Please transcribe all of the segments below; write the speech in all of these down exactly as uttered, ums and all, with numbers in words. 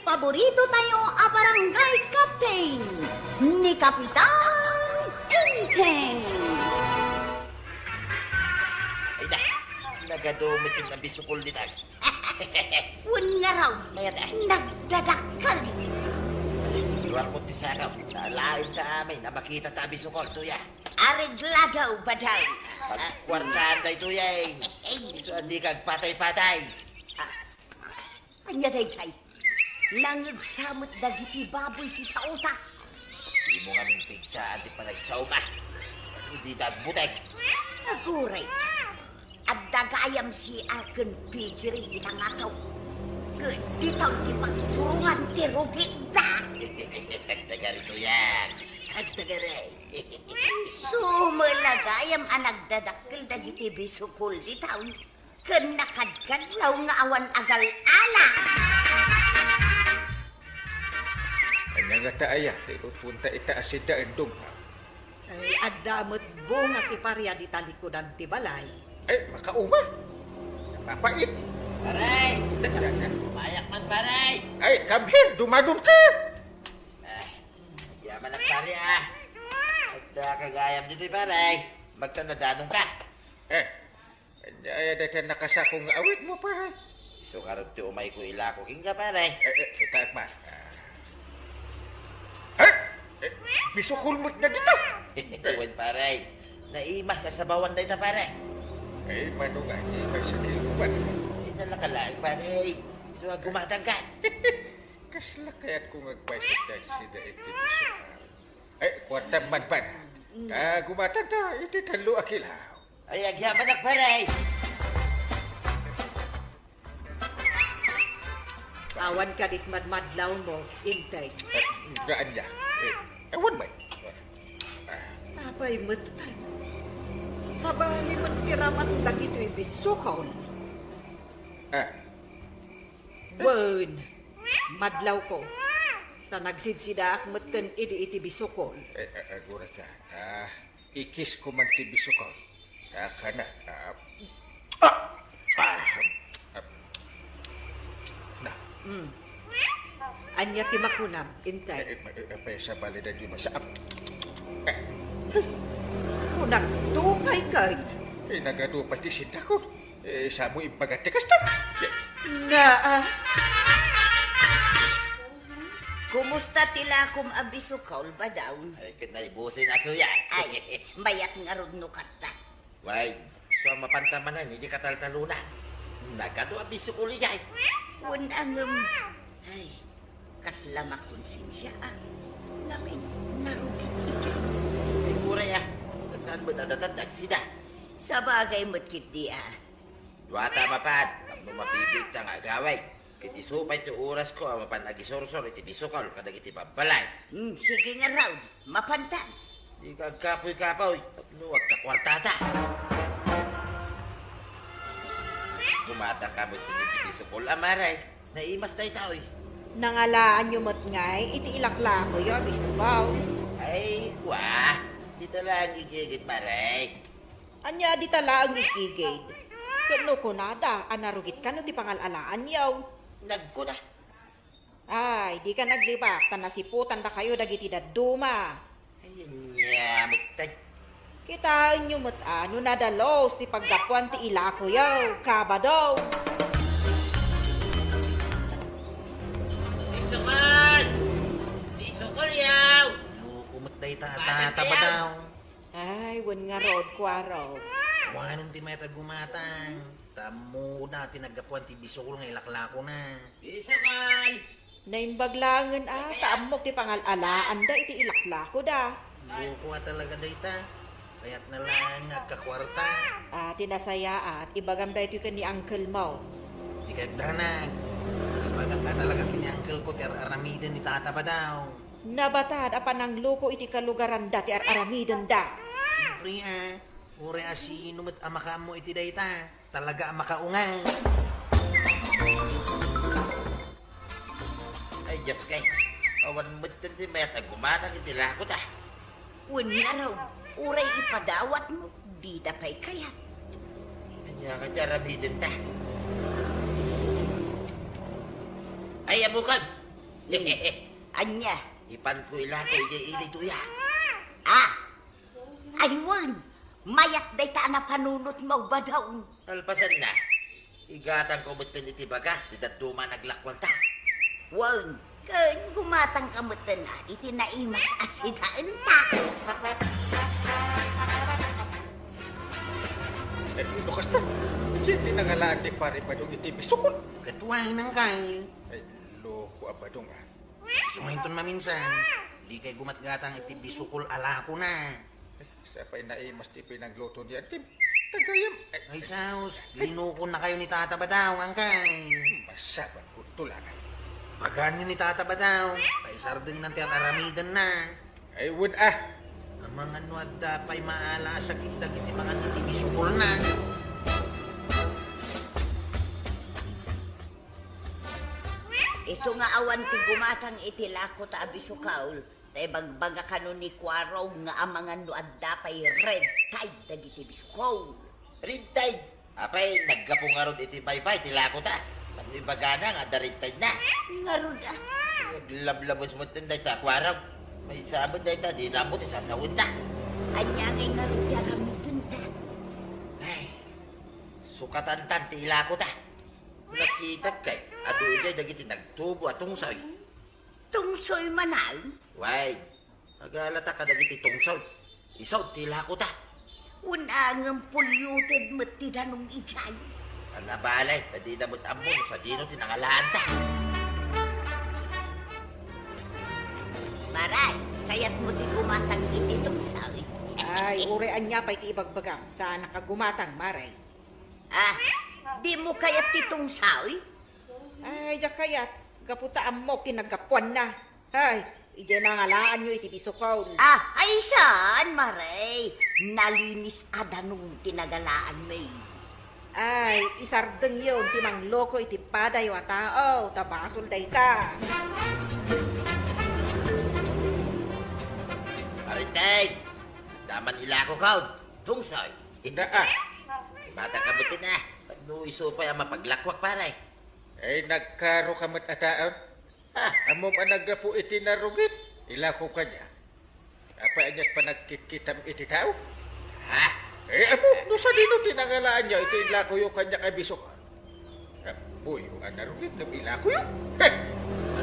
Paborito tayo a barangay captain, ni Kapitan Enteng. Ay da, nagadu met ti abisukol dita. Wen ngarud, mayat, eh, nagdadakkel. Luar mo ti sakaw, ta alaen ta amin a makita ta abisukol, tuya. Areglado, Badong. Agkuartaan daytoy, eh. Eh. Isu a dika agpatay-patay. Ah, ania daytoy? Nangegsa met dagiti baboy ti saota. Dimo ngamin pigsaan ti panagsaoma. Dita agbuteng. Aguray. Adda gayam C R ken pigiri ti nangataw. Ket dita ti pagturongan ti rugida. Tagtagari, tuyak. Tagtagari. Sumala gayam a nagdadakkel dagiti bisukol dita, ken nakadkadlaw nga awan agal-ala. Ania ngata aya ti ipunta ita a sida, Endong? Ay, adda met bunga ti paria dita likudan ti balay. Ay, makauma. Napapait. Pare! Teka, teka. Mayak man, pare! Ay, come here, dumadon ka! Ay, agyaman ak, pare, ah. Adda ka gayam ditoy, pare. Magtanadanon ka. Eh, ania aya dayta nakasako nga awitmo, pare? Isu ngarud ti umayko ilako kenka, pare. Eh, eh, kitaek man. Ah. Eh, eh, bisukol met dagita. Wen, pare. Naimas a sabawan dayta, pare. Eh, mano nga, eh, may sakit, pare. Eh, nalaka laeng, pare. Isu a gumatang ka. Kasla kayatko nga agpayso dayta iti bisukol. Eh, kuartam man, pare. Mm. Ta gumatang ta iti tallo a kilaw. Ay, agyamanak, pare! Awan kadit madmadlawmo, Enteng. Eh, nga ania? Eh, awan man. Ah. Apay met, tay? Sabali met ti raman dagitoy bisukol. Ah. Wen, madlawko. Ta nagsidsidaak met ken idi iti bisukol. Eh, eh, aguray ka. Ah, ikisko man ti bisukol. Dakana. Ah, ah, ah, ah, na. Mm. Ania ti makunam, Enteng? Eh, eh, eh, eh, sabali dagiti masa-, ah, eh. Kunak, dupay ken. Eh, nagadu pay ti sindakon. Eh, samo ibagat ti kasta. Naa. Kumusta ti lakom a bisukol, Badong? Ay, ket naibusen a tuya. Ay, mayat ngarud no kasta. Way, so, mapanta manen iti kataltalona. Nagadu a bisukol idiay. Wen, ngem. Ay, kasla makonsensia, a. Ngamin, narugit idiay. Ay, uray, a. Saan met a dadatag sida? Sabagay met ketdi, a. Duata a mapan, tapno mabibiit ta nga agawid. Ket isu pay ti orasko a mapan agisursor iti bisukol kadagiti babbalay. Hmm, sige ngarud, mapantan. Dika agkapuy-kapuy, tapno agkakuartata. Gumatang ka met iti bisukol, a, mare. Naimas dayta, oy. Nangalaanyo met ngay iti ilaklakoyo a bisukol. Ay, wa. Dita laeng igigid, mare. Ania dita laeng igigid? Ket no kunada a narugit kano ti pangal-alaanyo? Nagkuna. Ay, dika naglibak, ta nasiputandakayo dagiti dadduma. Ay, ania met tay. Kitaenyo met a no nadalus ti paggapuan ti ilakoyo, kabado. Bisukol! Bisukol, yaw! Loko met dayta, Tata Badong. Ay, wen ngarud, kuaro. Awanen ti mayat a gumatang. Ta ammoda ti naggapuan ti bisukol nga ilaklakona. Bisukol! Naimbag laengen a, ta ammok ti pangal-alaanda iti ilaklakoda. Loko a talaga dayta. Kayatna laeng nga agkakuarta. A, ti nasayaat, ibagam daytoy ken ni uncle mo. Di kayat danag. Ibagak a talaga ken ni uncle ko ti ar-aramiden ni Tata Badong. Nabatad a panangloko iti kalugaranda ti ar-aramidenda. Siyempre, a. Uray a sino met a makaammo iti dayta, talaga a makaunga. Ay, Dios kay, awan met ti mayat a gumatang iti lakoda. Wen ngarud, uray ipadawatmo, dida pay kayat. Ania nga ti aramidenta? Ay, ammokon! Ania? Ipanko ilako idiay ili, Tuya. Ah! Ay, wen, mayat dayta a napanunotmo, Badong. Kalpasanna, igatangko metten iti bagas ti dadduma a naglakuanta. Wen, ken gumatangka metten iti naimas a sidaenta. Eh, no kasta, diay ti nangalaan ti Pari Badong iti bisukol. Ket wen, Angkay. Ay, loko a Badong, ah. Isu nga inton maminsan, dikay gumatgatang iti bisukol a lakona. Sa pay naimas ti pinagluto ni Atim. Tagayam. Ay, saos, linukonnakayo ni Tata Badong, Angkay. Masabat ko tulangan. Pagaanyo ni Tata Badong, paisardengnan ti ar-aramidenna. Ay, wen, ah. Amangan no adda pay maala a sakit dagiti mangan iti bisukolna. Isu nga awan ti gumatang iti lakota a bisukol, ta ibagbaga kano ni Kuarong nga amangan no adda pay red tide dagiti bisukol. Red tide? Apay, naggapu ngarud iti baybay ti lakota. Tapno ibagana nga adda red tide na. Ngarud, ah. Naglablabos metten dayta a Kuarong. Maysa met dayta, dina ammo ti sasawenna. Ania ngay ngarud ti aramidenta? Ay, sukatantan ti ilakota. Nakitak kay, adu idiay dagiti nagtubo a tungsoy. Tungsoy manen? Wen, agalata kadagiti tungsoy. Isu ti lakota. Wen, ngem polluted met ti danum idiay. Saan a bale, ta dida met ammo no sadino ti nangalaanta. Maray, kayatmo ti gumatang iti tungsoy? Ay, uray ania pay ti ibagbagam, saannak a gumatang, Maray. Ah, dimo kayat ti tungsoy? Ay, diak kayat. Gapu ta ammok ti naggapuanna. Ay, idiay nangalaanyo iti bisukol. Ah, ay saan, Maray? Nalinis a danum ti nagalaanmi. Ay, isardengyon ti mangloko iti padayo a tao, ta basol dayta. Maray, tay, adda man ilakokon. Tungsoy. Ina, ah. Mata ka met ina. No isu pay a mapaglakuak, pare. Ay, nagkaroka met a taon. Ah. Ammom a naggapu iti narugit, ilako kaniak. Apay aniat panagkitkitam iti tao? Ha? Eh, ammo, no sadino ti nangalaanyo iti ilakoyo kaniak a bisukol? Ammoyo a narugit ngem ilakoyo? Heh!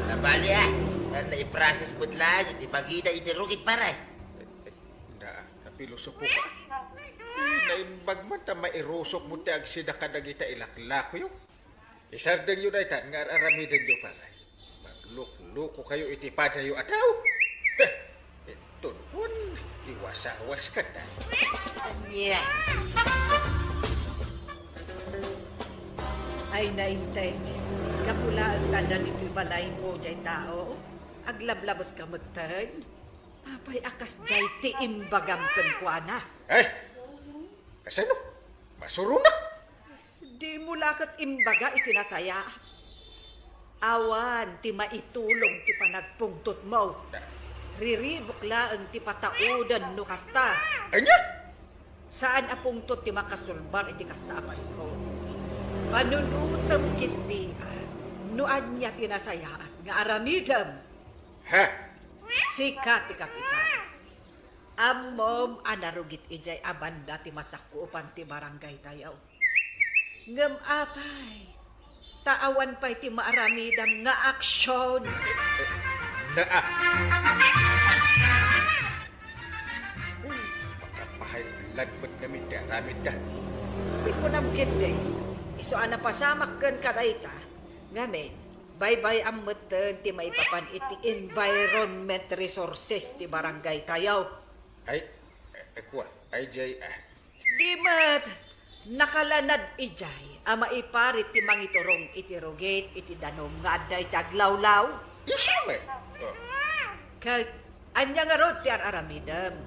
Ania bale, ah. Naiprocess met laeng iti bagida iti rugit, pare. Nia, kapilosopo ka. Eh, naimbag man ta mairusok mo ti agsida kadagita ilaklakoyo. Isardengyo daytan nga ar-aramidenyo, pare. Magluklokokayo iti padayo a tao. Heh! Inton wen, iwasawas kata. Ania? Ay, naintek. Gapu laeng ta adda ditoy balaymo diay tao. Aglablabeska metten. Apay a kasdiay ti imbagam kenkuana? Ay! Kasano? Masuronak? Dimo la ket imbaga iti nasayaat. Awan ti maitulong ti panagpungtotmo. Riribuk laeng ti patauden no kasta. Ania? Saan a pungtot ti makasulbar iti kasta a panagpungtot. Panunotem ketdi no ania ti nasayaat nga aramidem. Ha? Sika ti kapitan. Ammom a narugit idiay a banda ti masakkupan ti barangaytayo. Ngem apay, ta awan pay ti maaramidam nga aksion. Naa. Makapahay-lad met ngamin ti aramidda. Ti kunam ketdi, isu a napasamak ken kadayta, ngamin, baybay-am metten ti maipapan iti environment resources ti barangaytayo. Ay, eh, kua, ay, jay, ah. Di met, nakalanad idiay a maiparit ti mangiturong iti rugit iti danum nga adda iti aglawlaw. Isu met. Oh. Ket ania ngarud ti ar-aramidem?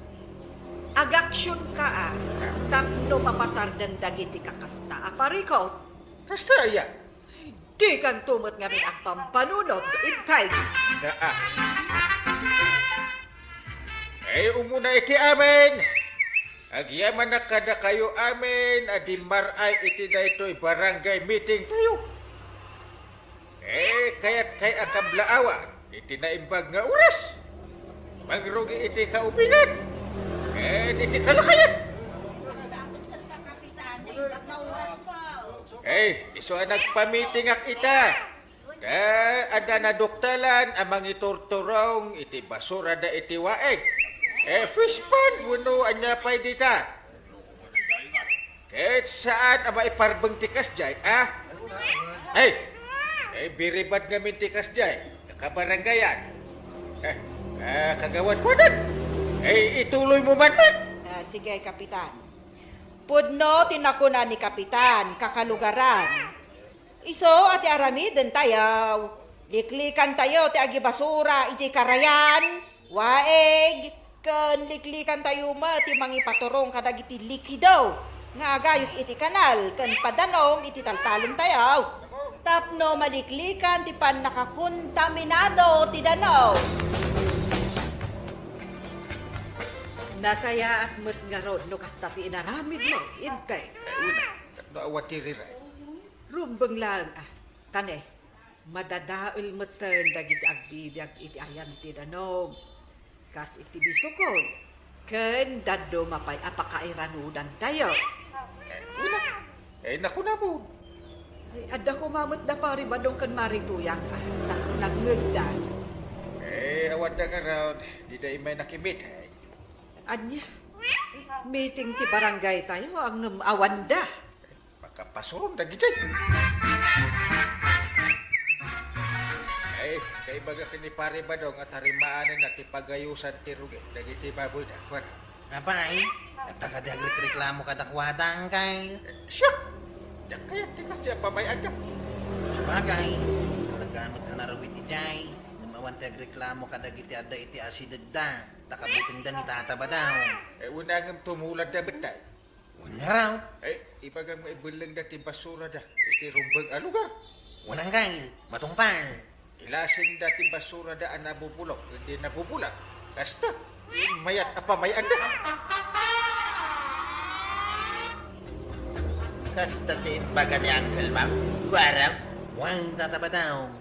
Agaksionka a tapno mapasardeng dagiti kakasta a parikut. Kasta aya? Dikanto met ngamin agpampanunot, intay. Naa. Ay, umuna iti amin. Agyamanak kadakayo amin a dimmar-ay iti daytoy barangay meeting tayo. Eh, kayat kay a kablaawan. Iti naimbag nga oras, mangrugi iti kaubingan ken iti kalakayan. Eh, isu a nagpamitingak ita. Ta adda naduktalan a mangiturturong iti basurada iti waeg. Eh, fish pond wenno ania pay dita. Ket saan a maiparbeng ti kasdiay, a? Ay! Ay, biribad ngamin ti kasdiay. Kakabarangayan. Eh, ah, kagawad wadag. Ay, ituloy mo man man. Ah, sige, Kapitan. Pudno ti nakuna ni Kapitan, kakalugaran. Isu a ti aramiden tayo, liklikan tayo ti agibasura iti karayan, waeg, ken liklikan tayo met ti mangipaturong kadagiti likido nga agayus iti kanal ken padanum iti taltalon tayo. Tapno maliklikan ti pannakakontaminado ti danum. Nasayaat met ngarud no kasta ti inaramidmo, Inte. Eh, una, tapno awan ti riray. Rumbeng laeng, a. Tane, madadael metten dagiti agbibiag iti ayan ti danum, kas iti bisukol, ken dadduma pay a pakairanudantayo. Eh, una. Eh, nakunamo. Ay, adda koma met da Pari Badong ken Mari Tuyang, a, tapno nangngegda. Eh, awan da ngarud, dida immay nakimit, eh. Ania? Meeting ti barangay tayo, ngem awan da. Makapasuron dagiti. Ay, kaibaga ken ni Pari Badong a tarimaanenna ti pagayusan ti rugit dagiti baboyda. Kuan. Apay, adda kadi agrekreklamo kadakuada, angkay? Siak! Diak kayat ti kasdiay a pamay-anda. Sabagay, talaga met a narugit idiay. Ngem awan ti agreklamo kadagiti adda iti asidegda, ta kabutengda ni Tata Badong. Eh, una ngem tumuladda met tay. Wen ngarud? Eh, ibagam nga ibellengda ti basurada iti rumbeng a lugar. Wen, angkay, matungpal. Ilasingda ti basurada a nabubulok ken di nabubula. Kasta, mayat a pamay-anda. Kasta ti imbaga ni Uncle Ma'am, kuarem? Wen, Tata Badong.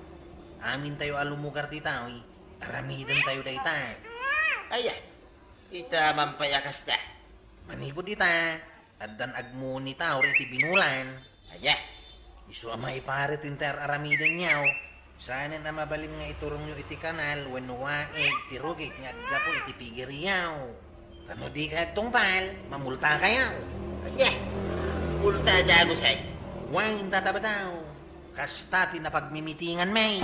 Amintayo a lumugar ditoy, aramidentayo dayta. Aya, ita man pay a kasta. Manipud ita, addan agmunitaw iti binulan. Aya? Isu a maiparit ti inter-aramidenyo. Saanen a mabalin nga iturongyo iti kanal wenno waeg ti rugit nga aggapu iti pigiryo. Ta no dikay agtungpal, mamultakayo. Ania? Multa dagus ay? Wen, Tata Badong. Kasta ti napagmimitinganmi.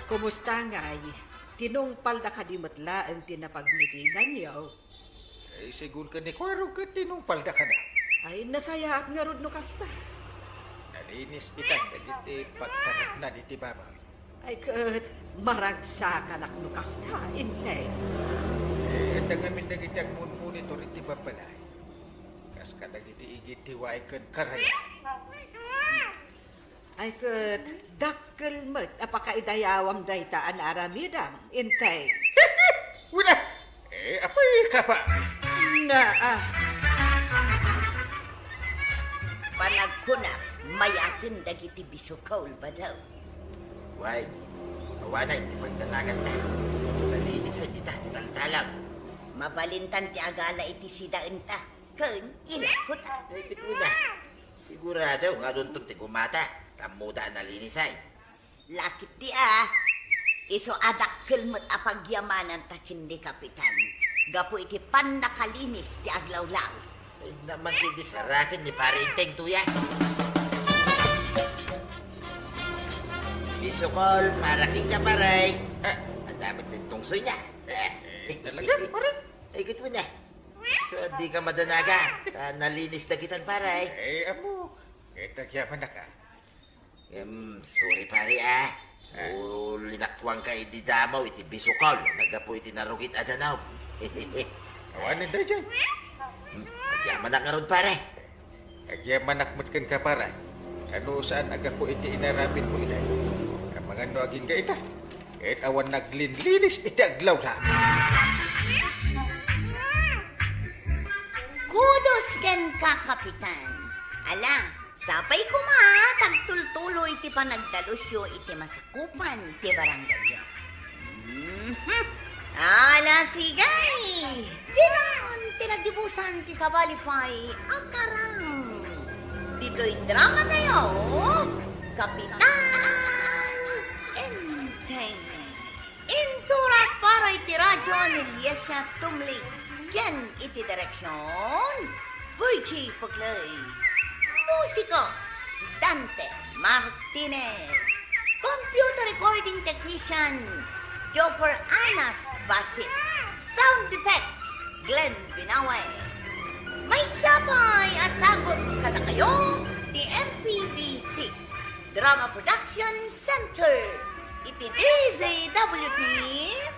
Kumusta ngay? Tinungpalda kadi met laeng ti napagmitinganyo? Eh, sigun ken ni Kuarog ket tinungpalda kada. Ay, nasayaat ngarud no kasta. Nalinis ita dagiti pagtanakna diti baboy. Ay, ket maragsakanak no kasta, Inteng. Eh, adda ngamin dagiti agmun-monitor iti babbalay. Kas kadagiti igid ti waeg ken karayan. Ay, ket dakkel met a pakaidayawam dayta a naaramidam, Inteng. Wala! Eh, apay ka pa? Na, ah. Panagkunak, mayaten dagiti bisukol, Badong. Way, awanen ti pagdanaganna. Nalinis dita ti taltalag. Mabalintan ti agala iti sidaenta ken ilakota. Ay, ket una, sigurado nga adunton ti gumata, tammuda a nalinis ay. Lakit di a, isu a dakkel met a pagyamananta ken ni Kapitan gapu iti pannakalinis ti aglawlaw. Ay, naman ti di saraken ni Pare Inteng tuya. Bisukol, para kenka, pare. Ah. Ang dami din tungsoy niya. Eh, talaga, pare? Ay, ket una. So, di ka madanaga. Ta nalinis dagitan, pare. Eh, amo. Eh, tagyaman na ka. Em, sorry, pare, ah. Ah. O, linakuan ka idi damaw iti bisukol. Naggapu iti narugit a danaw. Awanen daydiay. Hmm, agyamanak ngarud, pare. Agyamanak met kenka, pare. Ano saan a gapu iti inaramidmo idiay? Amangan no agingga ita. Ket awan naglinlinis iti aglawlaw. Kudos kenka, Kapitan. Ala, sapay koma, tagtultuloy ti panagdalusyo iti masakupan ti barangayyo. Mhm. Ala, sige! Dinan ti nagdibusan ti sabali pay a parang. Ditoy drama tayo, Kapitan Enteng. Insurat para iti radyo ni Liesia Tumlik ken iti direksion, Virgie Puclay. Musiko, Dante Martinez. Computer recording technician, Joffer Anas Basit. Sound effects, Glenn Binawe. Maysa pay a sagut kadakayo ti M P B C Drama Production Center iti D Z W T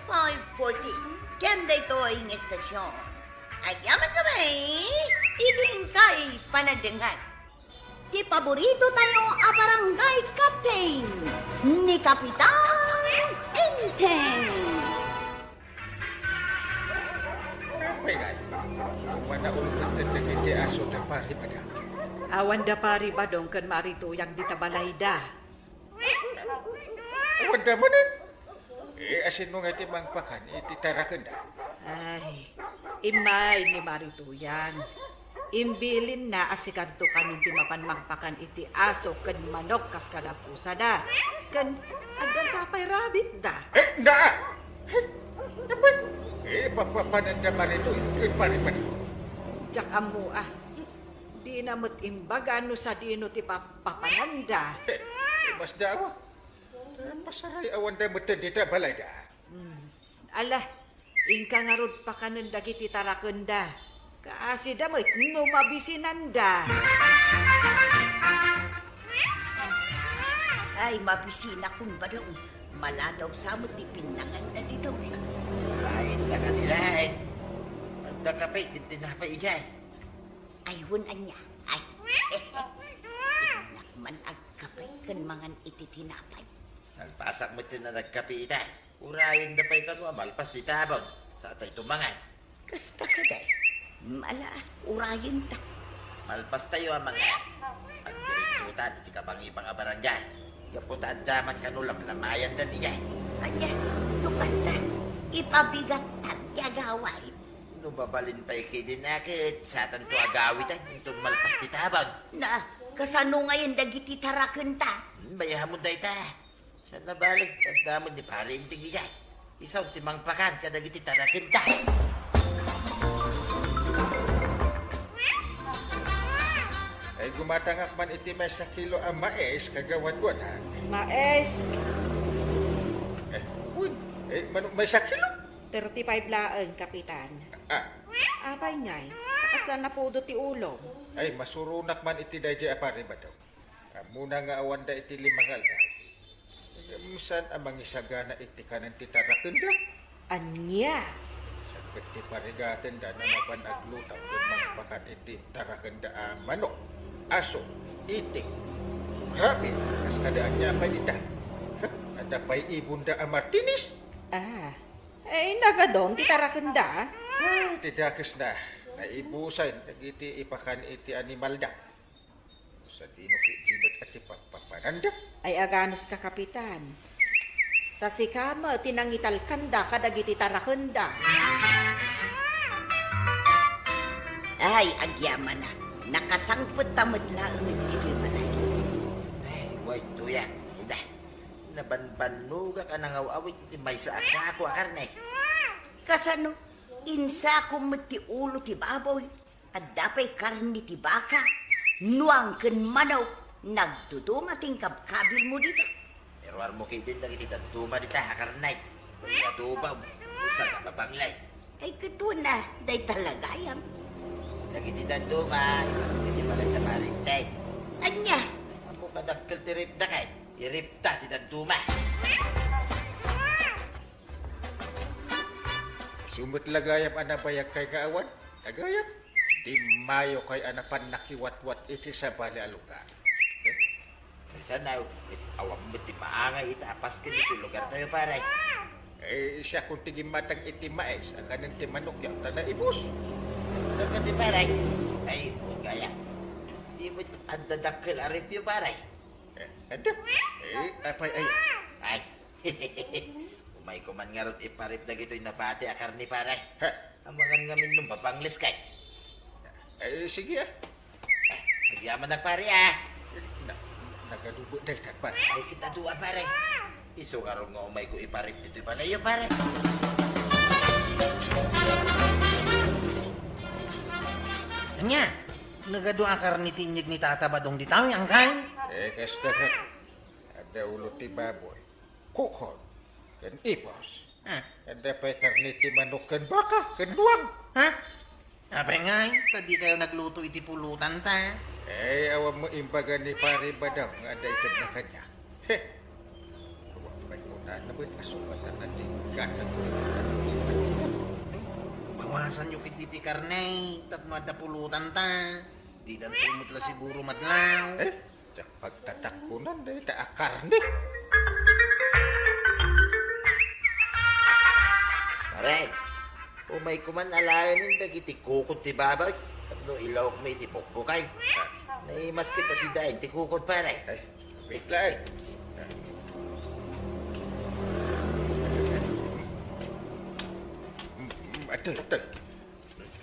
five forty ken daytoy nga estasion. Agyamankami iti inkay panagdengngeg. Ti paborito tayo a barangay captain ni Kapitan Enteng. Apay ngay, manaulog dagiti aso da Pari Badong. Awan da Pari Badong ken Mari Tuyang dita balayda. Awan da manen. Eh, asino nga ti mangpakan iti tarakenda? Ay, immay ni Mari Tuyang. Imbilinna a sikanto kanon ti mapan mangpakan iti aso ken manok kas kadapusada. Ken adda sapay rabbit da. Eh, naa! Eh, dapat, eh, papapananda man ito, eh, pare, pare. Diak ammo, ah. Dina met imbaga no sadino ti papapananda. Eh, eh, mas dawa. Pasaray awan da met dita balayda. Hmm. Ala, inka ngarud pakanen dagiti tarakenda. Kaasida met no mabisinanda. Ay, mabisinakon, Badong. Maladaw sa met ti pinnanganda ditoy. Lain ka kanilaen. Adda kape ken tinapay idiay. Ay, wen ania? Ay, innak man agkape ken mangan iti tinapay. Nalpasak met ti nagkape ita. Urayenda pay kano a malpas ti tabon. Sa tay tumangan. Kasta kadi. Mala, urayenta. Malpas tayo a mangan. Agdiritsutan iti kabangibang a barangay. Gapu ta adda man kano lamlamayanda diay. Ania, no kasta, ipabigattan ti agaway. No mabalin pay kidin a ket satanto agawitan inton malpas ti tabon. Na, kasano ngayen dagiti tarakenta? Hmm, mayamon dayta. Saan nabali, adda met ni Pare Inting idiay. Isu ti mangpakan kadagiti tarakenta. Ay, gumatangak man iti maysa kilo a mais kagawad-wad, ha? Mais? Eh, wen, eh, mano, maysa kilo? Thirty-five laeng, Kapitan. Ah. Apay ngay, ta kasla napudot ti ulom. Ay, masuronak man iti daydiay a Pare Badong. Ammona nga awanda iti lima nga aldaw. Ngem saan a mangisagana iti kanen ti tarakenda? Ania? Sakbet ti parigatenda no mapan agluto ken mangpakan iti tarakenda a manok, aso, itik, rabbit, kas kada ania pay dita. Adda pay ibonda a Martinez? Ah. Eh, nagadon ti tarakenda? Ah, ti dakesna, naibusan dagiti ipakan iti animalda. Sadino ketdi met a ti papapananda? Ay, aganuska, Kapitan. Ta sika met ti nangitalkanda kadagiti tarakenda. Ay, agyamanak, nakasangpet ta met laeng iti balay. Ay, wayto yan, ida. Nabanbannogak a nangaw-awit iti maysa a sako a karne. Kasano? Insakom met ti ulo ti baboy. Adda pay karne ti baka, nuang ken manok, nagduduma ti inkabkabilmo dita. Iruarmo ketdin dagiti dadduma dita a karne. Dagiti adobam, usa nga babangles. Ay, ket wen a, dayta la gayam. Dagiti dadduma, ibaga iti balay da Pare Inting. Ania? Ammok a dakkel ti rifda ket, irifta ti dadduma. Isu met la gayam a nabayagkay nga awan, a gayam, dimmayokay a napan nakiwatwat iti sabali a lugar. Eh? Kasano, awan met ti maangay iti a pasken iti lugartayo, pare. Eh, siakon ti gimmatang iti mais a kanen ti manokyo, ta naibus. Kasta kadi, pare. Ay, wen gayam. Di met adda dakkel a rifyo, pare. Eh, Adda. Eh, apay aya? Ay. Umayko man ngarud iparip dagitoy nabati a karne, pare. Ha? Amangan ngamin no mapanglis kay. Eh, sige, ah. Agyamanak, pare, ah. Na, nagadubo daytan, pare. Ay, kita dua, pare. Isu ngarud nga umayko iparip ditoy balayyo, pare. Ania? Nagadu a karne ti inyeg ni Tata Badong dita, angkan? Eh, kasta ka. Adda ulo ti baboy, kukon, ken ipos. Ah. Adda pay karne ti manok ken baka ken duang. Ha? Apay ngay, ta dikayo nagluto iti pulutan ta? Eh, awan mo imbaga ni Pare Badong nga adda ited na kaniak. He! Awan pay kunana met a sukatan ti gatang. Bawasanyo ketdi ti karne tapno adda pulutan ta. Didanto met la siguro madlaw. Eh? Diak pagtatakkunan dayta a karne. Pare, umayko man alaenan dagiti kukod ti baboy tapno ilawokmi iti bukbukay. Naimas ket a sidain ti kukod, pare. Ay, wait lang. Mm, mm, atoy, atoy.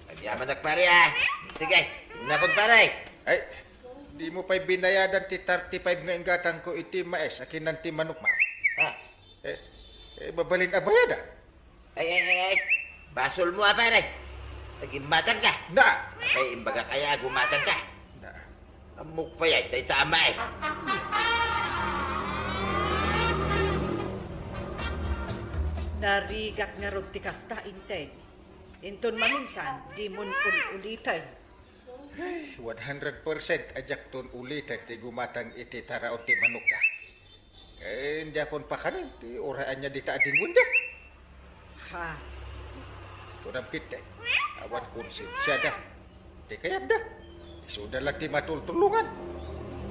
Agyamanak, pare, ah. Sige, innakon, pare. Ay, dimo pay binayadan ti thirty-five nga inggatangko iti mais a kinan ti manokmo. Ha? Eh, eh, mabalin a bayadan. Ay, ay, ay, ay. Basolmo, ah, pare. Agimmatangka. Na. Ay, imbagak aya a gumatangka. Na. Ammok pay ay, dayta a mais. Narigat ngarud ti kasta, Inteng. Inton maminsan, dimon ul-uliten. Ay, one hundred percent a diakton uliten ti gumatang iti taraon ti manokda. Ken diakon pakanen ti uray ania dita a dingwenda. Ha? Kunam ketdi, awan konsensiada. Ti kayatda, isuda la ti matultulongan.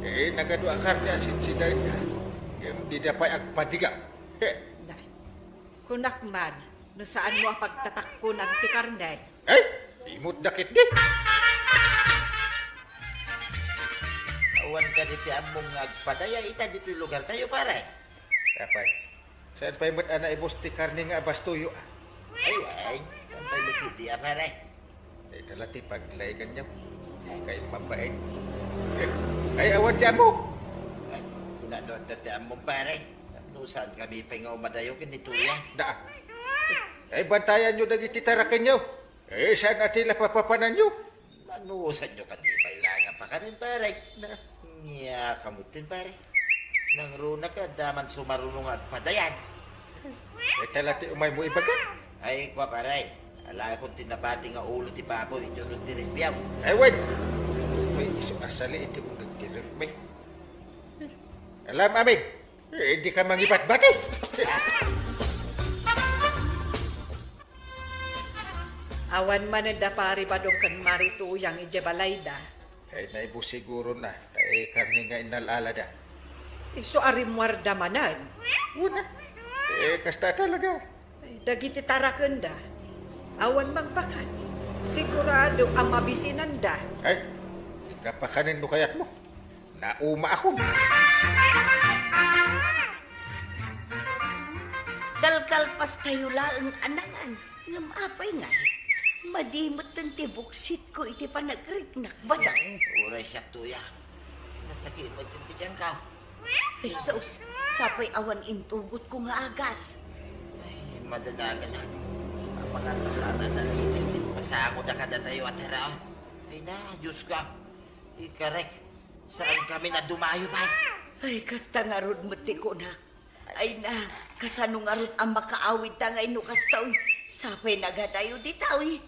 Eh, nagadu a karne a sinsidaenna. Ngem dida pay agpadiga. He. Nay, kunak man, no saanmo a pagtatakkunan ti karne. Ay, imutda ketdi. Awan kadi ti ammom nga agpadaya ita ditoy lugartayo, pare? Apay, saan pay met a naibus ti karne nga abastoyo, ah? Ay, way, saan pay met idi, ah, pare? Dayta la ti paglayganyo. Kay mabain. Ay, awan ti ammok. Ay, kuna no adda ti ammom, pare. No saan kami pay nga umadayo ken ni Tuya? Da. Ay, bantayanyo dagiti tarakenyo. Eh, saan a ti la papapananyo? Manuosanyo kadi pay la nga pakanen, pare. Na. Nia kamutin, pare. Nangruna ka, adda man sumaruno nga agpadayan. Dayta la ti umaymo ibaga? Ay, kua, pare. Alaekon ti nabati nga ulo ti baboy iti uneg ti refriaw. Ay, wen. Ay, isu a sali iti uneg ti refri. Alam amin. Eh, di ka mangibatbati. Awan manen da Pari Badong ken Mari Tuyang idiay balayda. Ay, naibus siguro na. Ay, karne nga innal-alada. Isu a rimmuarda manen. Una. Eh, kasta talaga. Ay, dagiti tarakenda, awan mangpakan. Sigurado a mabisinanda. Ay, ikapakanen no kayatmo. Naumaakon. Dalkalpastayo laeng a nangan. Ngem apay ngay? Madi metten ti buksitko iti panagriknak, Badong. Uray siak, Tuya. Nasakit met ti tiyanko. Jesus, sapay awan intugotko nga agas. Ay, madanagan. Apakan sana nalinis ti pasango da kadatayo a taraon. Ay na, Diyos ko. Ikarek, saan kami na dumayo, bay? Ay, kasta ngarud met ti kunak. Ay na, kasano ngarud a makaawid ta ngay no kasta, uy? Sapay nagatayo dita, uy.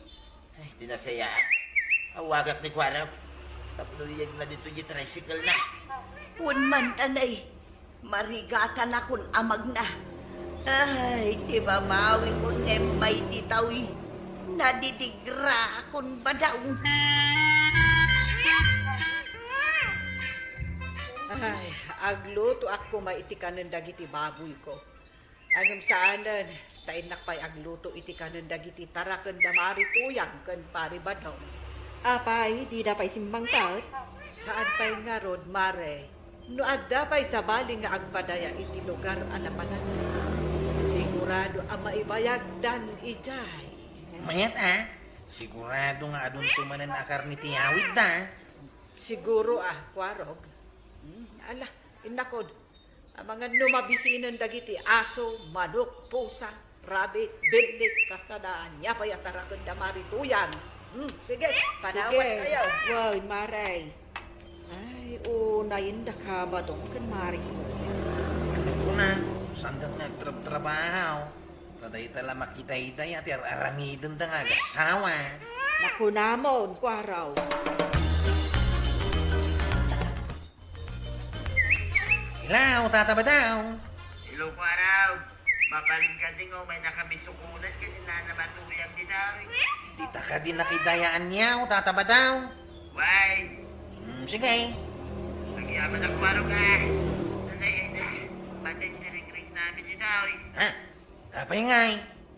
Ay, ti nasayaat. Awagak ni Kuarok. Tapno iyegna ditoy ti tricycle na. Wen man, tanay. Marigatanakon a magna. Ay, ti babawikon nga immay dita, uy. Nadidigraakon, Badong. Ay, aglutoak koma iti kanen dagiti baboyko. Ngem saanen, ta innak pay agluto iti kanen dagiti taraken da Mari Tuyang ken Pari Badong. Apay, dida pay simmangpet? Saan pay ngarud, Mare. No adda pay sabali nga agpadaya iti lugar a napanan, sigurado a maibayagdan idiay. Mayat a, sigurado nga adunto manen a karne ti awidda. Siguro a, Kuarog. Hmm, ala, innakod. Amangan no mabisinen dagiti aso, manok, pusa, rabbit, billit, kas kada ania pay a tarakenda Mari Tuyang. Hmm, sige, panawat kayo. Way, Mari. Ay, unayenda ka, Badong, ken Mari Tuyang. Kuna, sanda nga agtrabtrabaho. Ta dayta la makidayday a ti ar-aramidenda nga agasawa. Makunamon, Kuarog. Hello, Tata Badong. Hello, Kuarog. Mabalin kadi nga umaynakami sukulan ken ni Nana Matuyang ditoy. Dita kadi nakidayaan niya, Tata Badong. Way. Hmm, sige. Agyamanak, Kuarog, a. Nanay, ay na. Patay ti rikrik namin ditoy. Ha? Apay ngay?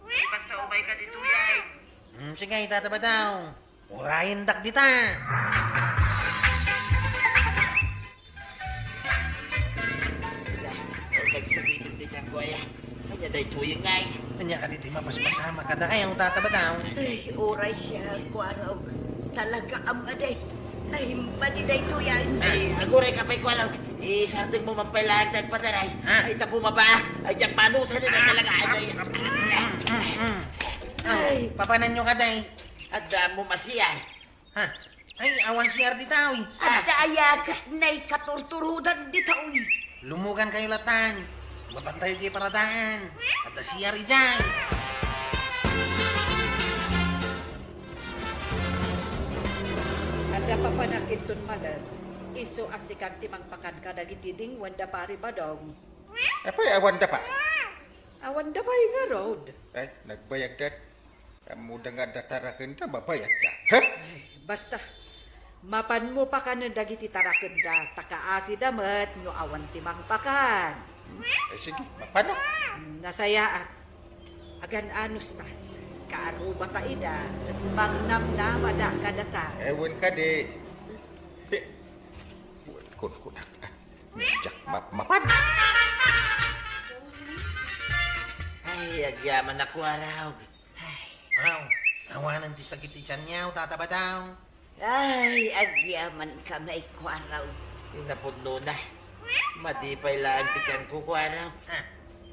Ay, basta umay ka ditoy, ay. Hmm, sige, Tata Badong. Urayendak dita. Ay, nagsakitan ti tiyan ko, ay. Ania daytoy, ngay? Ania kadi ti mapaspasamak kada ay, Tata Badong? Ay, uray siak, Kuarog. Talaga a madi. Naimbag daytoy, ay. Ay, aguray ka pay, Kuarog. Isardeng mo man pay laeng ti agpataray. Ha? Ay, ta bumaba. Ay, diak manusa na talaga, ay. Ay, papananyo kadi? Adda mo masiar. Ha? Ay, awan siar ditoy. Adda aya ket naikaturturodan ditoy. Lumugan kayo latan. Mapantayo diay paradaan. Adda siar idiay. Adda papanak inton manen, isu a sikan ti mangpakan kadagiti dingwen da Pari Badong. Apay, awanda pay? Awanda pay ngarud. Ay, nagbayagda. Ammoda nga adda tarakenda, mabayagda. Ha? Ay, basta, mapanmo pakanen dagiti tarakenda, ta kaasida met no awan ti mangpakan. Hmm? Ay, sige, mapano? Hmm, nasayaat. Agan-anos ta. Kaarruba ta ida, ket mangnamnama da kadata. Ewan kadi. Pi-, wen kunkunak. Diak map-, mapan. Ay, agyaman a Kuarog. Ay. Aw, awanen ti sakit ti tianyo, Tata Badong. Ay, agyaman ka, Kuarog. Napudnona. Madi pay laeng ti tianko, Kuarog. Ha?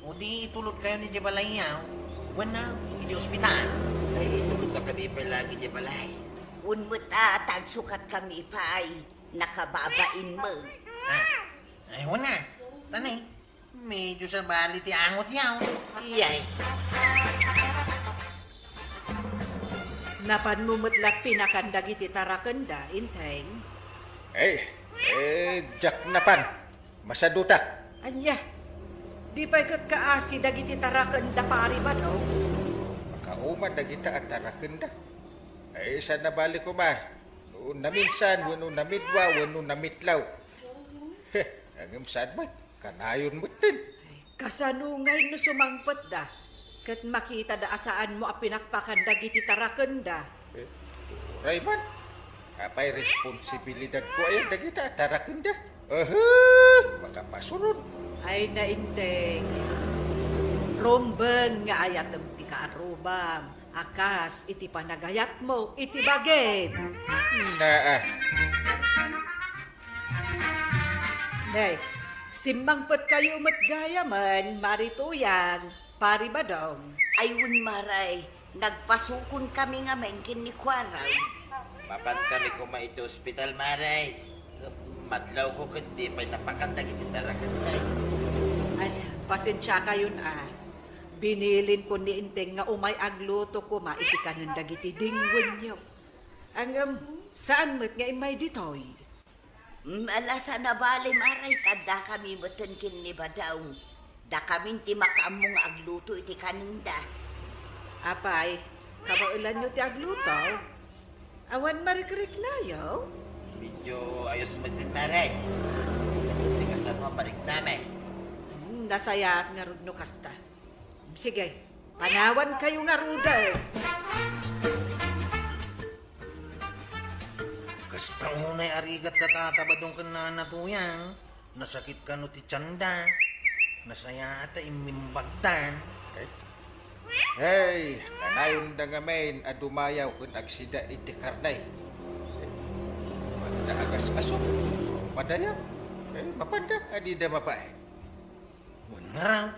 O di itulod kayo ni Jebalayaw. Wen na, iti ospital. Ay, itulod na kami pay laeng iti balay. Wen met a, tagsukat kami pay. Nakababain mo. Ha? Ay, wen na. Tanay. Medyo sabali ti angot yaw. Iyay. Napanmo met la pinakan dagiti tarakenda, Inteng? Eh, eh, diak napan. Masadutak. Ania? Di pay ket kaasi dagiti tarakenda, Pari Badong? Makauma dagita a tarakenda. Eh, saan nabali koma? No naminsan, wenno namidwa, wenno namitlaw. He, ngem saan met? Kanayon metten. Ay, kasano ngay no sumangpetda? Ket makitada a saanmo a pinakpakan dagiti tarakenda. Eh, uray man. Apay responsibilidadko ayan dagita a tarakenda? Aha! Makapasurod. Ay, nainteng. Rumbeng nga ayatem ti kaarrubam. A kas iti panagayatmo iti bagim. Naa. Nay, simmangpetkayo met gayamen, Mari Tuyang, Pari Badong. Ay, wen, Mari, nagpasukonkami ngamin ken ni Kuarog. Mapankami koma iti ospital, Mari. Madlawko ket di pay napakan dagiti tarakenda. Ay, pasensiakayon a. Binilinko ni Inteng nga umay agluto koma iti kanen dagiti dingwenyo. Ngem, saan met nga immay ditoy? Mm, ala, saan a bale, Mari, ta dakami metten ken ni Badong. Dakamin ti makaammo nga agluto iti kanenda. Apay, kabaelanyo ti agluto? Awan marikriknayo? Medyo ayos metten, Mari. Ti kasano a pariknami. Hmm, nasayaat ngarud no kasta. Sige, panawankayo ngaruden. Kasta unay a rigat da Tata Badong ken Nana Tuyang. Nasakit kano ti tienda? Nasayaat a immimbagtan. Eh? Hey, kanayonda ngamin a dumayaw ken agsida iti karne. Magda agas-aso, madayaw. Eh, mapanda, adida mabain. Wen ngarud.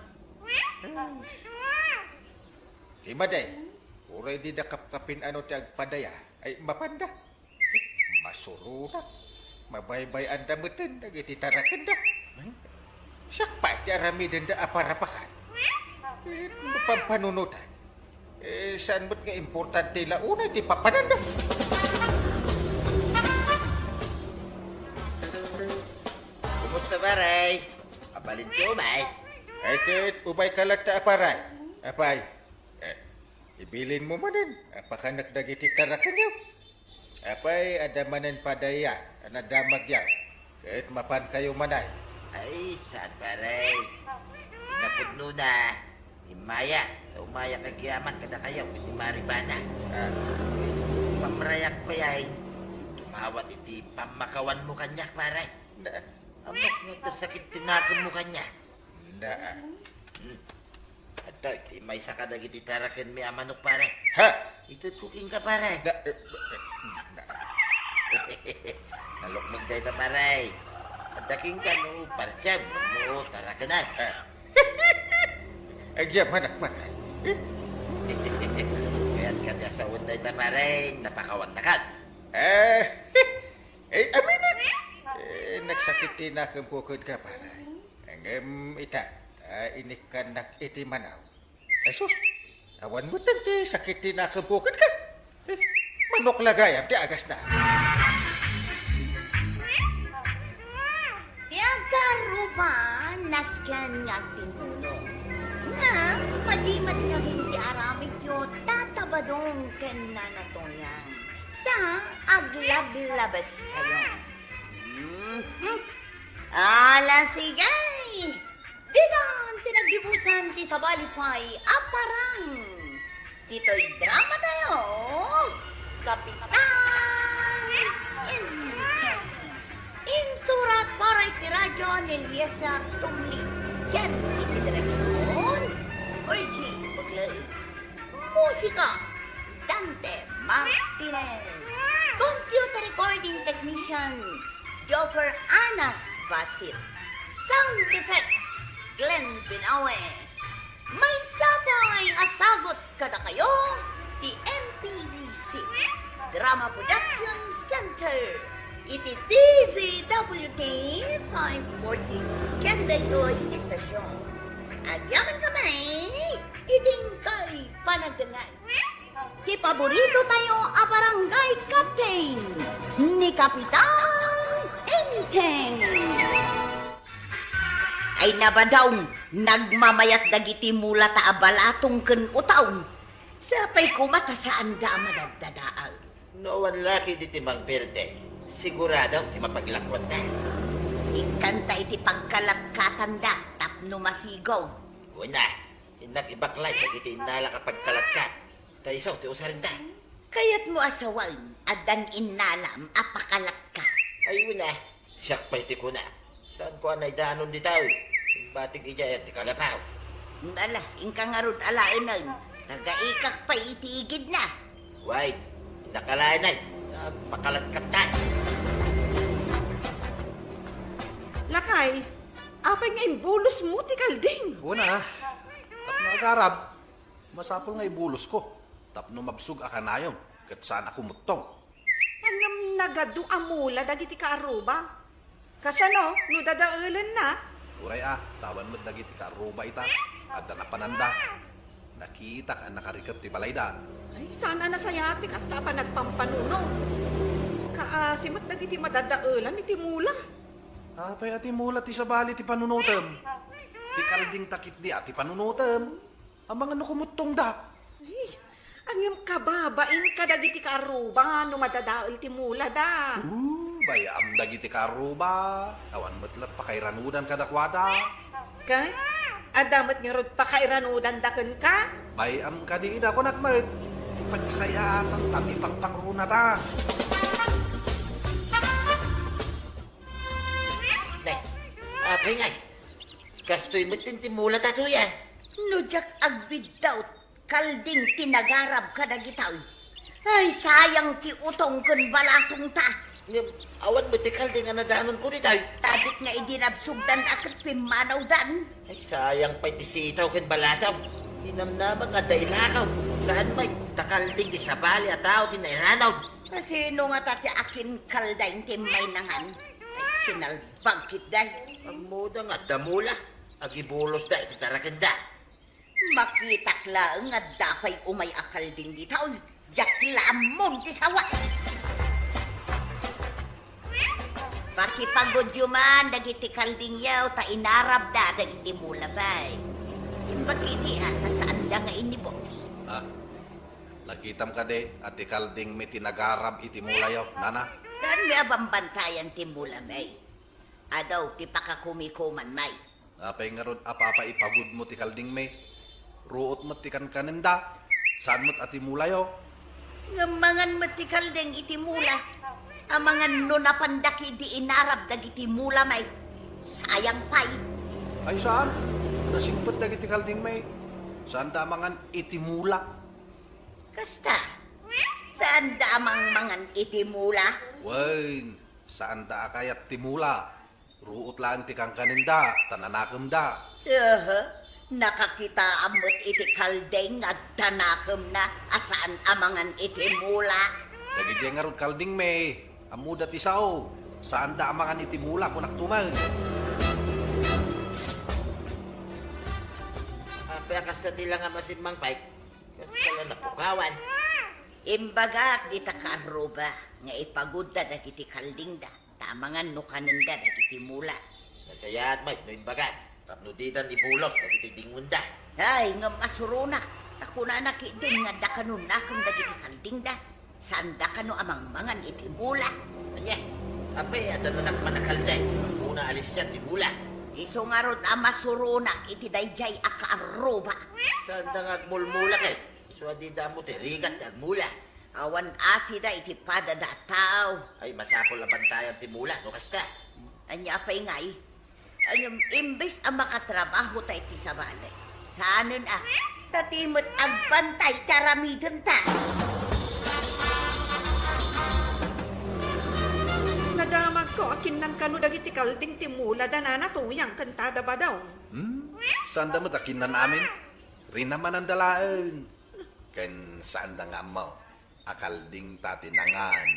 Ti madi, uray dida kapkapin-ano ti agpadaya, ay mapanda. Masuronak. Mabaybay-anda metten dagiti tarakenda. Siak pay ti aramidenda a parapakan. Eh, no pampanunotan. Eh, saan met nga importante la unay ti papananda. Kumusta, pare? Abalin ti umay? Ay, ket umayka latta, pare. Apay, eh, ibilin mo manen, apakanak dagiti tarakenyo. Apay, adda manen padaya a nadamagyo, ket mapankayo manen. Ay, saan, pare? Napudnona, immaya, ta umayak agyaman kadakayo iti maribana. Ah. Mamrayak pay ay, tumawat iti pammakawanmo kaniak, pare. Na, Ammok nga kasakit ti nakemmo kaniak. Na. Hmm. Adtoy, ti maysa kadagiti tarakenmi a manok, pare. Ha? Itedko kenka, pare. Na, eh, eh, na. Nalukmeg dayta, pare. Adda kenka no parsiam, no tarakenak. Ah. Agyaman a pare. Kayat ka ti asawen dayta, pare. Napakawannakan. Eh, Eh, aminak! Eh, nagsakit ti nakemko kenka, pare. Ngem ita, ta inikkannak iti manaw. Jesus, awan metten ti sakit ti nakemko kenka. Eh, manok la gayam ti agasna. Ti agkarruba, nasken nga agtinulong. Ngem, madi met ngamin ti aramidyo, Tata Badong ken Nana Toyang. Ta aglablabeskayo. Mhm. Ala, sige! Ditan ti naggibusan ti sabali pay a parang. Ditoy dramatayo, Kapitan Enteng. Insurat para iti radyo ni Liesa Tumli ken iti direksion, Virgie Bugley. Musika, Dante Martinez. Computer recording technician, Joffer Anas Basit. Sound effects, Glenn Binawe. Maysa pay a sagut kadakayo ti M P B C Drama Production Center iti D Z W T five forty ken daytoy estasion. Agyamankami iti inkay panagdengngeg. Ti paborito tayo a barangay captain, ni Kapitan Enteng. Ay nabadaw, nagmamayat dagiti mula ta abalatong ken utaw. Sapay koma ta saanda a madaddadaag. No awan laki diti Mang Berde, sigurado ti mapaglakwanta. Ikkanta iti pagkalatkatanda tapno masigaw. Una, innak ibaklay dagiti innalak a pagkalatkat. Ta isu ti usarenda. Kayatmo a sawen, addan innalam a pakalatkat. Ay, una, siak pay ti kuna. Saanko a naidanon ditoy? Imbatig idiay ti kalapaw. Ala, inka ngarud alaenen. Tagaikak pay iti igidna. Wait, nakalaenay. Nagpakalatkat ta. Lakay, apay nga imbulosmo ti kalding? Una, tapno agarab, masapul nga ibulosko tapno mabsog a kanayon ket saan a kumuttong. Ngem nagadu a mula dagiti kaarruba. Kasano no dadaelenna? Uray a, ta awan met dagiti kaarruba ita. Adda napananda. Nakitak a nakarikep ti balayda. Ay, saan a nasayaat ti kasta a panagpampanuno. Kaasi met dagiti madadaelan iti mula. Apay a ti mula ti sabali ti panunotem? Ti kalding ta ketdi a ti panunotem. Amangan no kumuttongda. Ay, ngem kababain kadagiti kaarruba no madadael ti mulada. Uh, bay-am dagiti kaarruba. Awan met lat pakairanudan kadakuada. Ket adda met ngarud pakairanudanda kenka? Bay-am kadi ida, kunak met. Ti pagsayaatan ta ti pagpangrunata. Nay, Ay, ngay. Kastoy met ti timulata, Tuyang. No diak agbiddawt, Kalding, ti nagarab kadagitoy. Ay, sayang ti utong ken balatongta. Ngem, awan met ti Kalding a nadanonko ditoy. Tabit nga idi nabsogdan a ket pimmanawdan. Ay, sayang pay ti sitaw ken balatong. Inamnama nga adda ilakaw. Saan met ta Kalding ti sabali a tao ti nairanaw. Kasino ngata ti akin Kalding ti mainangan? Ay, sinalbag ketdi. Ammoda nga adda mula. Agibulosda iti tarakenda. Makitak laeng nga adda pay umay a Kalding ditoy. Diak la ammon ti sawa. Pakipagudyo man dagiti Kaldingyo ta inarabda dagiti mula pay. Imbag iti a, ta saanda nga inibus. Ah, nakitam kadi a ti Kaldingmi ti nagarab iti mulayo, nana? Saanmi a bambantayan ti mulami? Adu ti pakakumikumanmi. Apay ngarud a papaipagudmo ti Kaldingmi? Ruot met ti kankanenda. Saan met a ti mulayo? Ngem mangan met ti Kalding iti mula. Amangan no napanda ketdi inarab dagiti mulami. Sayang pay. Ay, saan. Nasingpet dagiti Kaldingmi. Saanda a mangan iti mula. Kasta, saanda a mangmangan iti mula? Wen, saanda a kayat ti mula. Ruot laeng ti kankanenda, ta nanakemda. Aha, nakakitaam met iti Kalding nga adda nakemna a saan a mangan iti mula. Dagidiay ngarud Kaldingmi, ammoda ti sao. Saanda a mangan iti mula, kunak tumen. Apay a kasta ti langam a simmangpet? Kasta la napukawan. Imbagak dita kaarruba nga ipagudda dagiti Kaldingda. Ta amangan no kanenda dagiti mula. Nasayaat met no imbagam, tapno didan ibulos dagiti dingwenda. Ay, ngem asuronak, ta kunana ketdin nga adda kano nakem dagiti Kaldingda. Saanda kano a mangmangan iti mula. Ania, apay, adda nakman a Kalding. Kuna a lisian ti mula. Isu ngarud a masuronak iti daydiay a kaarruba. Saanda nga agmulmula ket. Isu a dida ammo ti rigat ti agmula. Awan asida iti padada a tao. Ay, masapul a bantayan ti mula no kasta. Ania pay ngay? Ngem imbes a makatrabaho ta iti sabali, saanen a, ta ti met agbantay ti aramidenta. Nadamagko a kinnan kano dagiti Kalding ti mula da Nana Tuyang ken Tada Badong. Hmm? Saanda met a kinnan amin? Rinamananda laeng. Ken saanda nga ammo a Kaldingta ti nangan.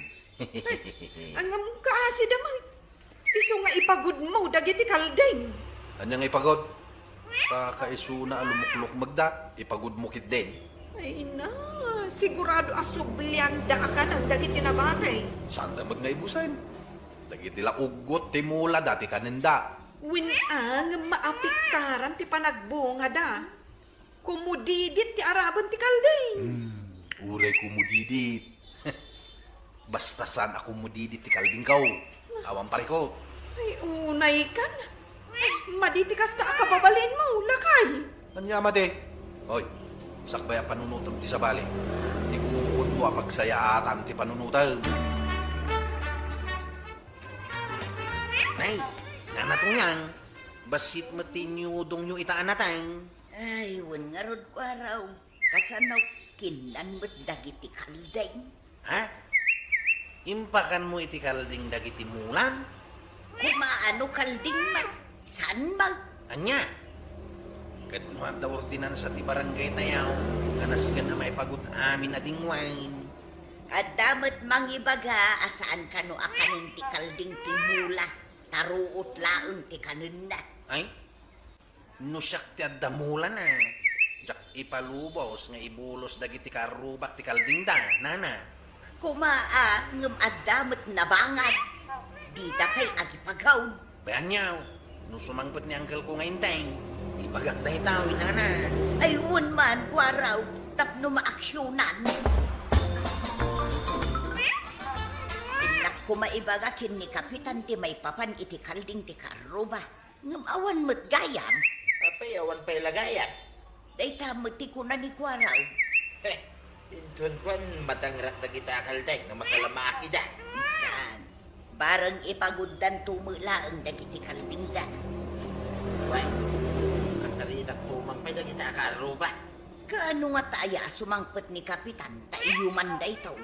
Ay, ngem kaasida met. Isu nga ipagudmo dagiti Kalding. Ania nga ipagud? Kakaisuna a lumuklukmegda, ipagudmo ketdin. Ay na, sigurado a sublianda a kanen dagiti nabati. Saanda met nga ibusen. Dagiti la uggot ti mulada ti kanenda. Wen a, ngem maapiktaran ti panagbungada. Kumudidit ti araben ti Kalding. Hmm, uray kumudidit. Basta saan a kumudidit ti Kaldingko. Awan parikut. Ay, unaykan. Madi ti kasta a kababalinmo, lakay. Ania madi? Hoy, sakbay a panunotem ti sabali. Ti kukunmo a pagsayaatan ti panunotem. Nay, Nana Tuyang, bassit met ti inyudongyo ita a nateng. Ay, wen ngarud, Kuaraw, kasano kinnan met dagiti Kalding? Ha? Impakanmo iti Kalding dagiti mulam? Kumaano Kalding met? Saan met? Ania? Ket no adda ordinansa ti barangay tayaw, a nasken a maipagud amin a dingwain. Adda met mangibaga a saan kano a kanen ti Kalding ti mula, ta ruot laeng ti kanenna. Ay? No siak ti adda mulana, diak ipalubos nga ibulos dagiti kaarrubak ti Kaldingda, nana. Kuma a, ngem adda met nabangad. Dida pay agipagaw. Bay, aniaw, no sumangpet ni angkelko nga inteng, ibagak dayta, nana. Ay, wen man, Kuaraw, tapno maaksionan. Innak kuma ibaga ken ni Kapitan ti maipapan iti Kalding ti kaarruba. Ngem awan met gayam. Apay, awan pay la gayam? Dayta met ti kuna ni Kuaraw. Heh, inton kuan, matangrak dagita a Kalding no masalamaak ida. Saan? Bareng ipaguddanto met laeng dagiti Kaldingda. Kasaritak tumang pay dagiti akaarruba. Kaano nga ta aya a sumangpet ni Kapitan ta iyuman daytoy?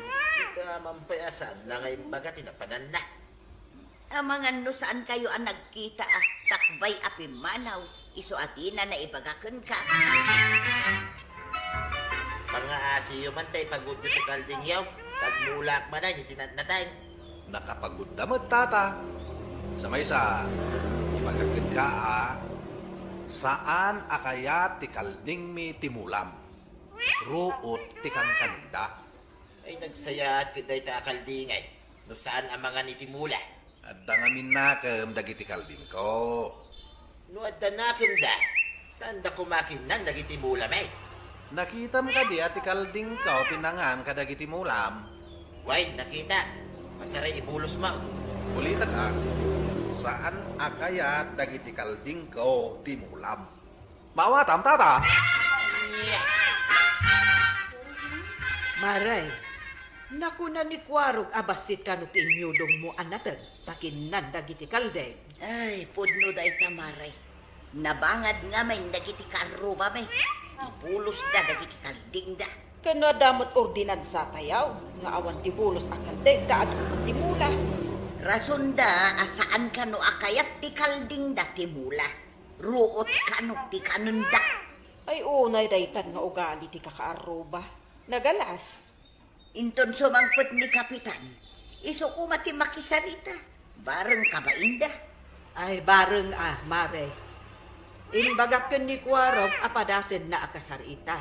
Ita man pay a saan na nga imbaga ti napananna. Amangan no saankayo a nagkita a sakbay a pimmanaw, isu a dina naibaga kenka. Pangaasiyo man ta ipagudyo ti kaldingyo, ta agmulaak manen iti natnateng. Nakapagudda met, tata. Sa maysa, ibaga kenka a saan a kayat ti kaldingmi ti mulam. Ruot ti kankanenda. Ay, nagsayaat ket dayta a kaldingay, no saan a mangan iti mula. Adda ngamin nakem dagiti kaldingko. No adda nakemda, saanda koma kinnan dagiti mulami? Nakitam kadi a ti kaldingko ti nangan kadagiti mulam? Wen, nakita. Masaray ibulosmo. Ulitek a, saan a kayat dagiti kaldingko ti mulam. Maawatam, tata? Maray, nakuna ni Kuarog a bassit kano ti inyudongmo a nateg ta kinnan dagiti kalding. Ay, pudno dayta, Maray. Nabangad ngamin dagiti karrubami. Ibulosda dagiti kaldingda. Ken no adda met ordinansatayo nga awan ti bulos a kalding ta adu ti mula. Rasonda a saan kano a kayat ti kaldingda ti mula. Ruot kano ti kanenda. Ay, unay daytan nga ugali ti kakaarruba. Nagalas. Inton sumangpet ni Kapitan, isu koma ti makisarita. Bareng kabainda. Ay, bareng a, Mare. Imbagak ken ni Kuarog a padasenna a kasarita.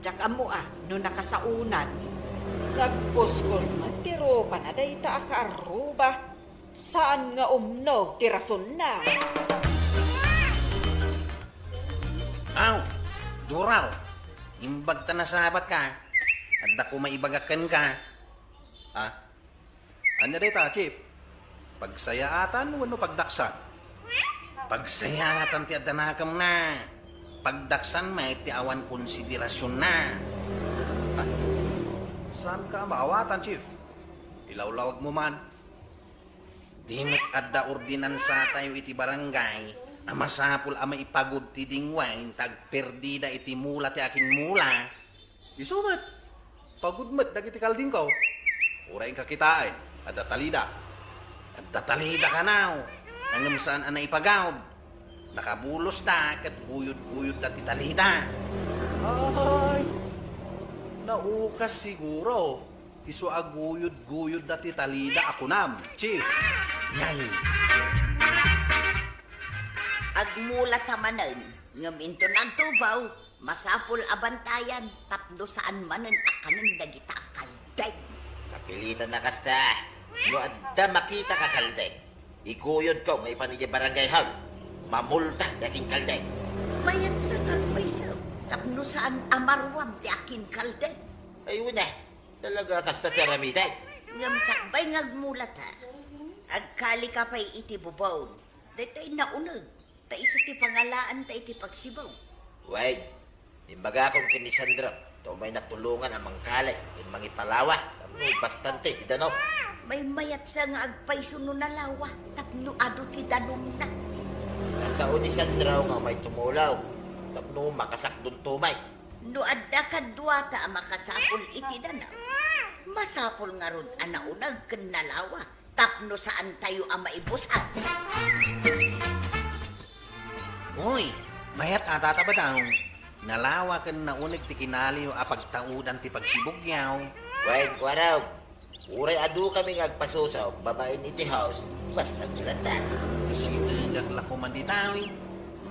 Diak ammo a no nakasaonan. Nagpuskol met ti rupana dayta a kaarruba. Saan nga umno ti rasonna. Aw, Duraw, imbag ta nasabatka. Adda koma ibagak kenka. Ah? Ania dayta, Chief? Pagsayaatan wenno pagdaksan? Pagsayaatan ti adda nakemna. Pagdaksan met ti awan konsiderasionna. Ah? Saanka a maawatan, Chief? Ilawlawagmo man. Di met adda ordinansatayo iti barangay a masapul a maipagud ti dingwain ta agperdida iti mula ti akinmula. Isu met, pagud met dagiti kaldingko. Uray inka kitaen, adda talida. Adda talida kanaw, ngem saan a naipagud. Nakabulosda ket guyod-guyodda ti talida. Ay, naukas siguro. Isu a guyod-guyodda ti talida a kunam, Chief. Yay! Agmulata manen, ngem inton agtubaw, masapul a bantayan tapno saan manen a kanen dagita a kaldeng. Kapilitan a kasta, no adda makita a kaldeng, iguyodko nga ipan idiay barangay hall. Mamulta ti akin kaldeng. Mayat sa kagpayso, tapno saan a maruam ti akin kaldeng. Ay, una, Talaga, kasta ti aramidek. Ngem sakbay nga agmulata, agkalika pay iti bubon. Daytoy nauneg, ta isu ti pangalaanta iti pagsibug. Wen, imbagakon ken ni Sandro, ta umaynak tulongan a mangkali ken mangipalawa, tapno bastante ti danum. Maymayatsa nga agpayso no nalawa, tapno adu ti danumna. Nasao ni Sandro nga umay tumulong, tapno makasakdon tumay. No adda kaduata a makasapul iti danum, masapul ngarud a nauneg ken nalawa tapno saantayo a maibusag. Uy, mayat a, Tata Badong. Nalawa ken nauneg ti kinaliyo a pagtaudan ti pagsibugyo. Wen, Kuarog. Uray adukami nga agpasuso babaen iti house, basta ti lata. Sinigak la koman ditawi.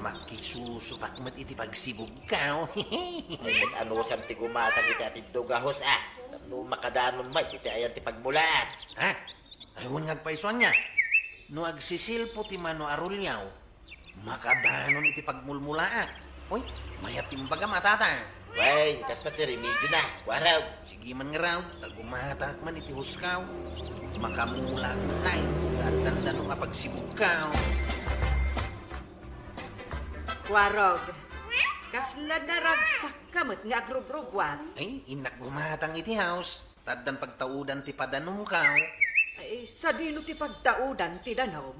Makisusupak met iti pagsibugko. Ay, ket anusam ti gumatang iti atiddog a house, a? Tapno makadanon met iti ayan ti pagmulaak. Ha? Ay, wen nga agpayso ania. No agsisilpo ti mano a ruliaw, makadanon iti pagmulmulaak. Uy, mayat ti imbagam a, Tata. Wen, kasta ti remediona, Kuarog. Sige man ngarud, ta gumatak man iti houseko. Makamulaak met, tay, ta addan danum a pagsibugko. Kuarog, kasla naragsakka met nga agrugrugwat. Ay, innak gumatang iti house. Ta addan pagtaudan ti padanumko. Ay, sadino ti pagtaudan ti danum?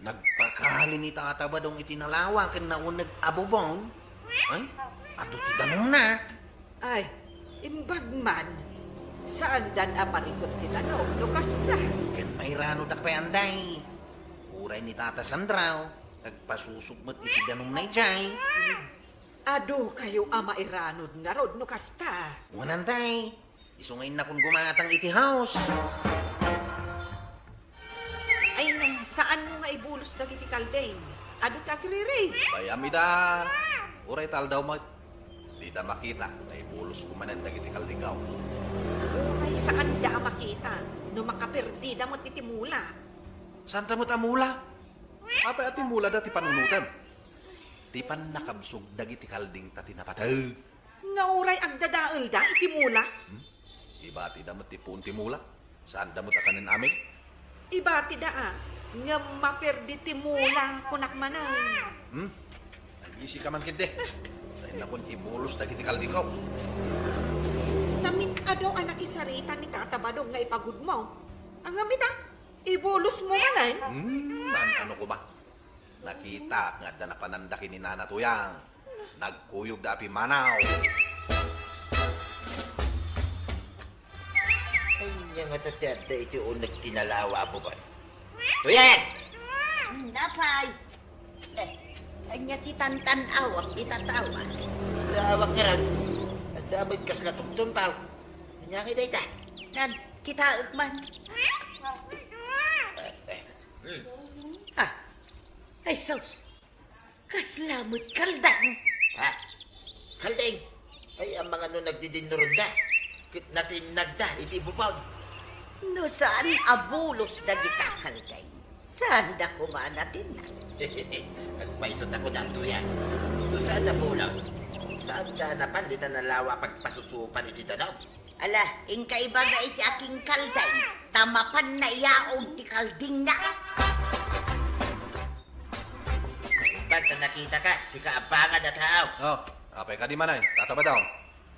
Nagpakali ni Tata Badong iti nalawa ken nauneg a bubon. Ay, adu ti danumna. Ay, imbag man. Saandan a marikut ti danum no kasta. Ken mairanodak pay, anday. Uray ni Tata Sandraw, nagpasusok met iti danumna idiay. Adu kayo a mairanod ngarud no kasta. Wen, anday. Isu nga innakon gumatang iti house. Ay na, saanmo nga ibulos dagiti kalding? Adu ti agririb. Bay-am ida. Uray ta aldaw met. Dida makita nga ibulos ko manen dagiti kaldingko. Uray saanda a makita no makaperdida met iti mula. Saanda met a mula? Apay a ti mulada ti panunotem? Ti pannakabsog dagiti kaldingta ti napateg. Nga uray agdadaelda iti mula? Hmm? Ibatida met ti puon ti mula. Saanda met a kanen amin. Ibatida a, ngem maperdi ti mula, kunak manen. Hmm? Agisika man ketdi. Saannakon ibulos dagiti kaldingko. Namin-adu a nakisarita ni Tata Badong nga ipagudmo. Ngem ita, ibulosmo manen? Hmm, an-ano koma. Nakitak nga adda napananda ken ni Nana Tuyang. Nagkuyogda a pimmanaw. Ania ngata ti adda iti uneg ti nalawa a bubon? Tuyang! Apay? Eh, ania ti tantan-awak ti tatawa? Kasla awak ngarud. Adda met kasla tumtumpaw. Ania ngay dayta? Nan, kitaek man. Eh, eh, hmm. Ah, ay sus. Kasla met kalding. Ha? Kalding? Ay, amangan no nagdidinnuronda. Ket natinnagda iti bubon. No saan a bulos dagita kalding, saanda koma natinnag. Agpayso ta kunam, Tuyang. No saan a bulos, saanda napan dita nalawa a pagpasusupan iti danum. Ala, inka ibaga iti akingkalding, ta mapan naiyaon ti kaldingna. Imbag ta nakitaka, sika a bangad a tao. Oh, apay kadi manen, Tata Badong?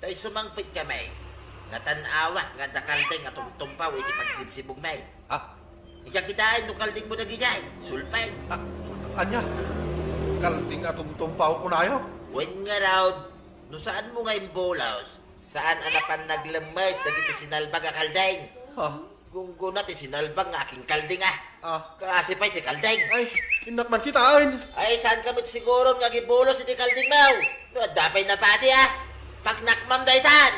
Ta isu mangpetkami, natan-awak nga adda kalding a tumtumpaw iti pagsibsibugmi. Ha? Ika kitaen no kaldingmo dagidiay, sulpeng. Ah, ania? Kalding a tumtumpaw kunayo? Wen ngarud, no saanmo nga imbulos, saan a napan naglemmes dagiti sinalbag a kalding. Ha? Gunggona ti sinalbag nga akingkalding, ah. Ah. Kaasi pay ti kalding. Ay, innak man kitaen. Ay, saanka met siguron nga agibulos iti kaldingmo? No adda pay napadi, ah. Pagnakmam daytan.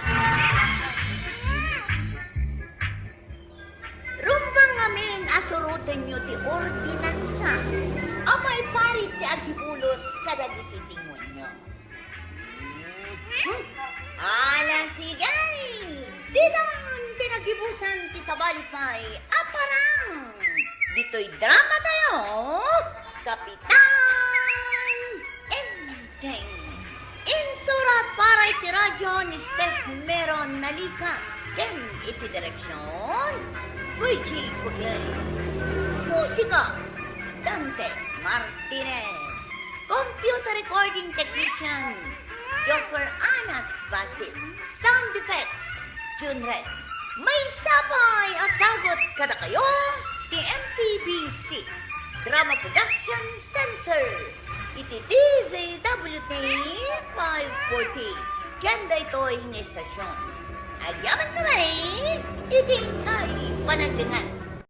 Rumbeng ngamin a surotenyo ti ordinansa a maiparit ti agibulos kadagiti tingonyo. Hmm? Ala, sige! Ditan ti nagibusan ti sabali pay a parang. Ditoy drama tayo, Kapitan Enteng. Insurat para iti radyo ni Steph Meron Nalica ken iti direksyon, Virgie Puglay. Musika, Dante Martinez. Computer recording technician, Joffer Anas Basit. Sound effects, June Red. Maysa pay a sagut kadakayo ti M P B C Drama Production Center iti D Z W T five forty ken daytoy nga istasyon. Agyamankami iti inkay panagdengngeg.